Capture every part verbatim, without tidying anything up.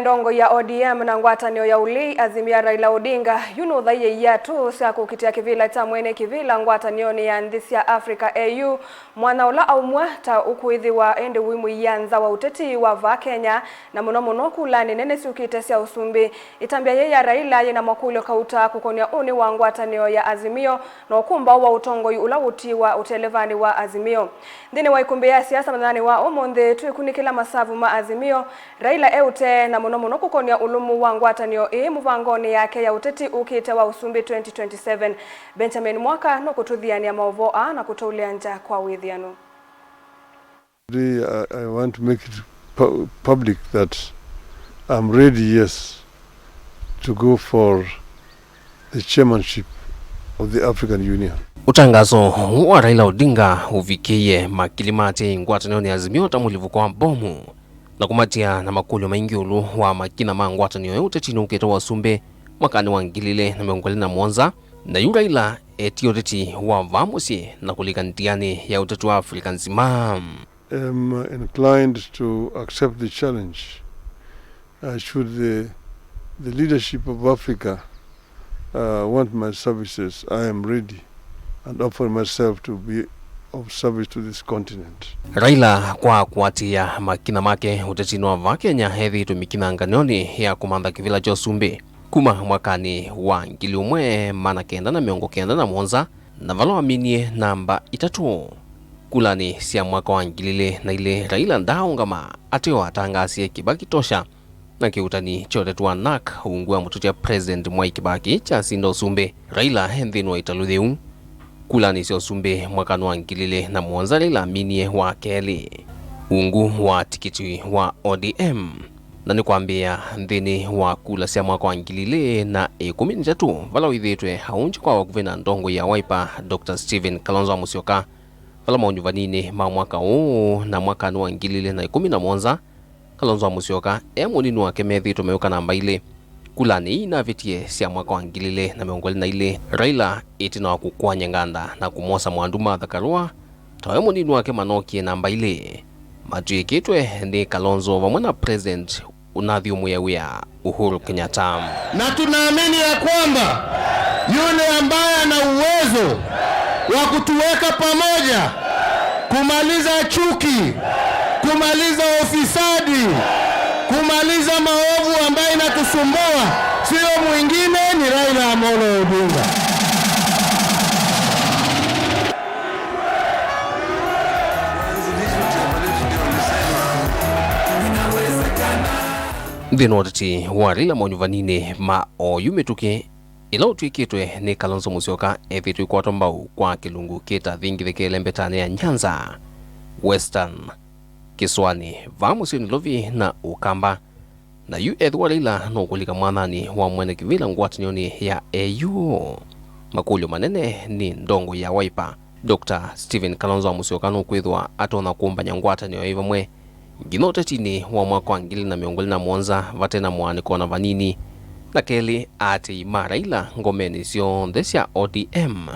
Ndongoi ya O D M na ngwatanĩo ya ũlei Azimio ya Raila Odinga yu nũthaie iatũ sya kũkitĩa kĩvĩla kya mwene kĩvĩla ngwatanĩonĩ ya nthĩ sya Africa A U, mwana ũla aumw'a ta ũkwĩthĩwa ĩndĩ wĩ mũia nza wa ũteti wa vaa Kenya, na mũno mũno kulanĩ nene syũkĩte sya ũsumbĩ. Ĩtambya yĩĩ ya Raila yĩna makũlyo kauta kũkonĩa ũnĩ wa ngwatanĩo ya Azimio na ũkũmbaũ wa ũtongoi ũla ũtiwa ũtelevanĩ wa Azimio. Nthĩnĩ wa ĩkũmbĩ ya siasa mũthenyanĩ wa ũmũnthĩ, twĩkunĩkĩla masavu ma Azimio, Raila e ũtee, na mũno mũno kũkonĩa ũlũmu wa ngwatanĩo ĩĩ mũvangonĩ yake ya ũteti ũkĩte wa ũsumbĩ twenty twenty-seven. Benjamin Mwaka nũkũtũthianĩa maũvoo aa na kũtũlea nja kwa wĩthĩano. Today, I, I want to make it pu-, public that I'm ready, yes, to go for the chairmanship of the African Union. Ũtangaso ũũ wa Raila Odinga ũvikĩie makili ma aatĩĩi ngwatanĩonĩ ya Azimio ta mũlivũko wa mbomu, na kũmatia na makũlyo maingĩ ĩũlũ wa makina ma ngwatanĩo ĩyo ũtetinĩ ũkĩte wa ũsumbĩ mwakanĩ wa ngili ilĩ na mĩongo ĩlĩ na mũonza, na yu Raila etie ũteti wa vaa mũsyĩ na kũlika nthĩanĩ ya ũteti wa Africa nzima. Am inclined to accept the challenge. Uh, should the, the leadership of Africa, uh, want my services, I am ready and offer myself to be of service to this continent. Raila, kwa kũatĩĩa makina make ũtetinĩ wa vaa Kenya, ethĩĩtwe mĩkinanganĩonĩ ya kũmantha kĩvĩla kya ũsumbĩ kuma mwakanĩ wa ngili ĩmwe maana kenda na mĩongo kenda na mũonza, na vala waminie namba itatũ kulanĩ sya mwaka wa ngili ilĩ na ilĩ, Raila ndaaũngama ateo atangaasie Kibaki tosha na kĩuutani kya ũteti wa NARC ungu wa mũtũtya President Mwai Kibaki kyasinda ũsumbĩ. Raila e nthĩnĩ wa ĩtalũ yĩu. Kulanĩ sya ũsumbĩ mwakanĩ wa ngili ilĩ na mũonza, Raila aminie wa kelĩ ungu wa tikiti wa O D M. Na nĩ kwambĩĩa nthĩnĩ wa kula sya mwaka wa ngili ilĩ na ĩkũmi na itatũ, vala wĩthĩĩtwe aũngye kwa vakuvĩ na ndongoi ya Wiper, Doctor Stephen Kalonzo wa Musyoka, vala maũnyuvaninĩ ma mwaka ũũ na mwakanĩ wa ngili ilĩ na ĩkũmi na mũonza, Kalonzo wa Musyoka e mũnini wake methĩĩtwe mayũka namba ilĩ. Kulanĩ ii inavĩtie sya mwaka wa ngili ilĩ na mĩongo ĩlĩ na ilĩ, Raila ĩtina wa kũkwany'a nganda na kũmwosa mwandu Martha Karua, ta we mũnini wake manookie namba ilĩ, matw'ĩkĩtwe nĩ Kalonzo vamwe na President ũnathyũmũĩa wĩa Uhuru Kenyatta. Na tunaamini ya kwamba yule ambaye ana uwezo wa kutuweka pamoja, kumaliza chuki, kumaliza ufisadi, kumaliza maovu ambayo inatusumbua, sio mwingine, ni Raila Amolo Odinga. Nthĩnĩ wa ũteti wa Raila maũnyuvaninĩ ma oyu mĩtũkĩ, ĩla ũtw'ĩkĩtwe nĩ Kalonzo Musyoka, ethĩĩtwe ikwatwa mbau kwa kĩlungu kĩtathingithĩkĩle mbetanĩ ya Nyanza, Western, Kĩsũanĩ, vaa mũsyĩ Nairobi na Ũkamba. Na yu ethĩwa Raila nũkũlika mwathanĩ wa mwene kĩvĩla ngwatanĩonĩ ya A U, makũlyo manene nĩ ndongoi ya Wiper, Doctor Stephen Kalonzo wa Musyoka nũkwĩthĩwa atonya kũmbany'a ngwatanĩo ĩ vamwe nginya ũtetinĩ wa mwaka wa ngili na mĩongo ĩlĩ na mũonza vate na mũaanĩko ona vanini. Na kelĩ, aatĩĩi ma Raila ngomenĩ syonthe sya O D M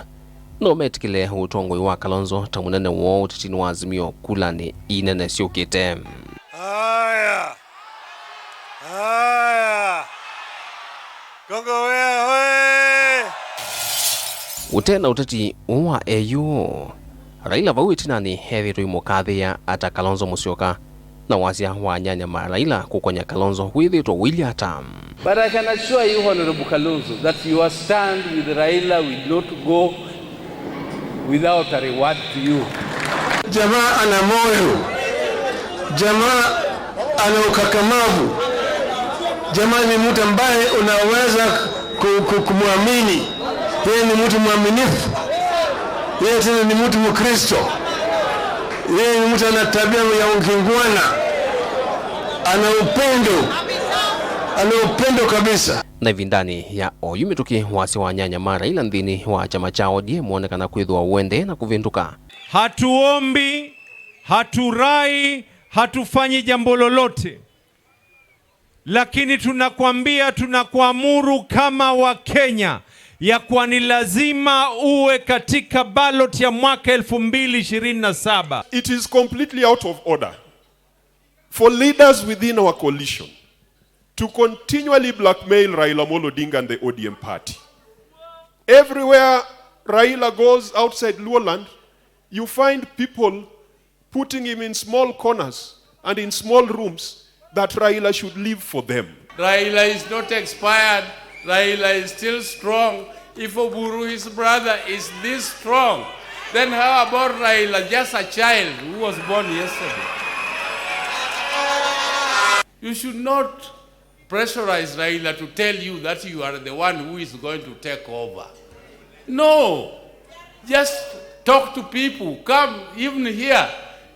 no metĩkĩle ũtongoi wa Kalonzo ta mũnene woo ũtetinĩ wa Azimio kulanĩ ii nene syũkĩte. Haya. Haya. Kongowea hoye! Ũte na ũteti ũũ wa A U, Raila vau ĩtinanĩ ethĩĩtwe imũkathĩĩa ata Kalonzo Musyoka, na wasya wa anyanya ma Raila kũkony'a Kalonzo wĩthĩĩtwe ũilyĩ ata. But I can assure you, Honorable Kalonzo, that your stand with Raila will not go without a reward to you. Jamaa ana moyo. Jamaa ana ukakamavu. Jamaa ni mtu ambaye unaweza ku-, ku-, kumwamini. Yeye ni mtu mwaminifu. Yeye tena ni mtu Mkristo. Yeye ni mtu ana tabia ya ungwana. Ana upendo. Ana upendo kabisa. Na ĩvindanĩ ya oyu mĩtũkĩ, wasya wa anyanya ma Raila nthĩnĩ wa kyama kya O D M wonekana kwĩthĩwa ũendee na kũvĩndũka. Hatuombi, haturai, hatufanyi jambo lolote. Lakini tunakwambia, tunakuamuru kama wa Kenya ya kuwa ni lazima uwe katika ballot ya mwaka elfu mbili ishirini na saba. It is completely out of order for leaders within our coalition to continually blackmail Raila Amolo Odinga and the O D M party. Everywhere Raila goes outside Luoland, you find people putting him in small corners and in small rooms that Raila should live for them. Raila is not expired. Raila is still strong. If Oburu, his brother, is this strong, then how about Raila, just a child who was born yesterday? You should not pressurize Raila to tell you that you are the one who is going to take over. No. Just talk to people. Come even here.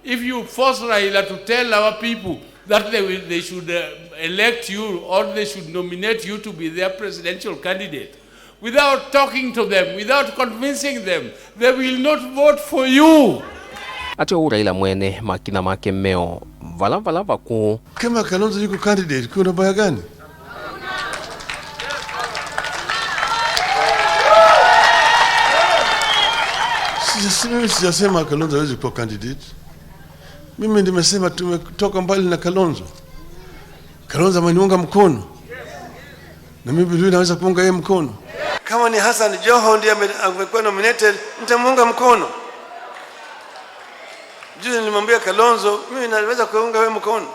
If you force Raila to tell our people that they will, they should, uh, elect you or they should nominate you to be their presidential candidate, without talking to them, without convincing them, they will not vote for you. Atĩ ũu Raila mwene, makina make meo vala vala vakũũ. Kama Kalonzo yuko candidate, kuna baya gani? Sijasema, mimi sijasema Kalonzo hawezi kuwa candidate. Mimi nimesema tumetoka mbali na Kalonzo. Kalonzo ameniunga mkono. Na mimi vile vile naweza kuunga yeye mkono. Kama ni Hassan Joho ndiye ame-, amekuwa nominated, nitamuunga mkono. Juzi nilimwambia Kalonzo, mimi naweza kuunga wewe mkono.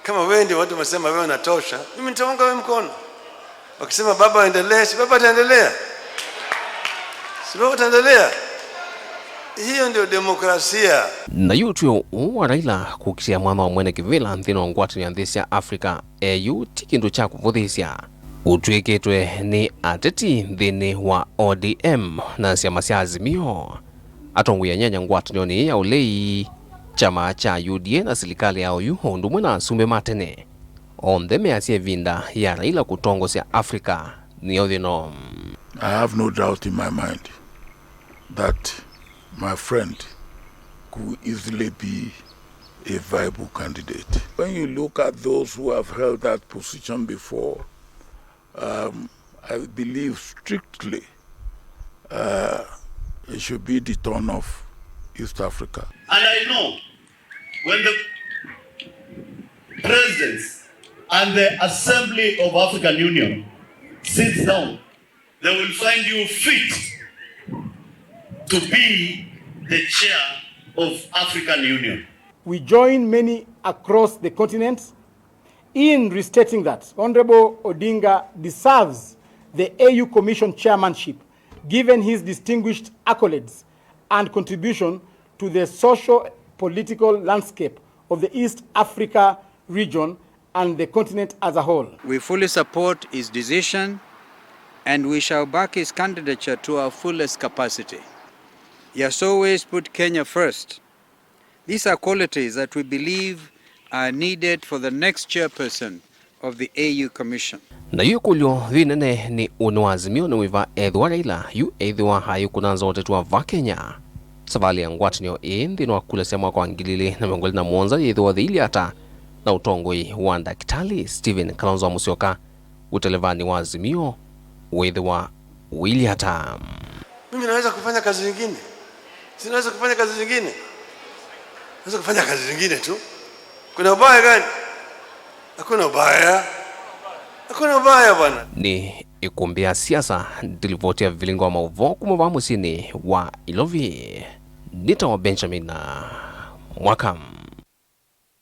Kama wewe ndio watu wamesema wewe unatosha, mimi nitaunga wewe mkono. Wakisema baba aendelee, si baba ataendelea? Si baba ataendelea? Hiyo ndio demokrasia. Na yu ũtw'ĩo ũũ wa Raila kũkitĩa mwana wa mwene kĩvĩla nthĩnĩ wa ngwatanĩo ya nthĩ sya Africa, A U, ti kĩndũ kya kũvũthĩĩsya. Ũtw'ĩkĩtwe nĩ ateti nthĩnĩ wa O D M na syama sya Azimio. Atongoi anyanya ngwatanĩonĩ ĩĩ ya ũlei, kyama kya U D A na silikalĩ ya oyu, o ũndũ ũmwe na asumbĩ ma tene, onthe measya ĩvinda ya Raila kũtongosya Africa nĩyo thĩno. I have no doubt in my mind that my friend could easily be a viable candidate. When you look at those who have held that position before, um, I believe strictly, uh, it should be the turn of East Africa. And I know when the presidents and the Assembly of African Union sits down, they will find you fit to be the chair of African Union. We join many across the continent in restating that Honorable Odinga deserves the A U Commission chairmanship, given his distinguished accolades and contribution to the socio-political landscape of the East Africa region and the continent as a whole. We fully support his decision and we shall back his candidature to our fullest capacity. He has always put Kenya first. These are qualities that we believe are needed for the next chairperson of the A U Commission. Na yu ĩkũlyo yĩ nene nĩ ũnĩ wa Azimio nĩ wĩva ethĩwa Raila yu ethĩwa ayĩkũna nza ũteti wa va Kenya. Savalĩ ya ngwatanĩo ĩĩ nthĩnĩ wa kula sya mwaka wa ngili ilĩ na mĩongo ĩlĩ na mũonza yĩthĩwa yĩilyĩ ata na ũtongoi wa Ndakitali Stephen Kalonzo Musyoka, ũtelevanĩ wa Azimio wĩthĩwa ũilyĩ ata? Mimi naweza kufanya kazi nyingine? Si naweza kufanya kazi nyingine? Naweza kufanya kazi nyingine tu. Kuna ubaya gani? Hakuna ubaya. Hakuna ubaya bwana. Nĩ ĩkũmbĩ ya siasa, ndilivoti ya vilingo wa maũvoo kuma vaa mũsyĩnĩ wa Ilovi. Nĩtawa Benjamin Mwaka.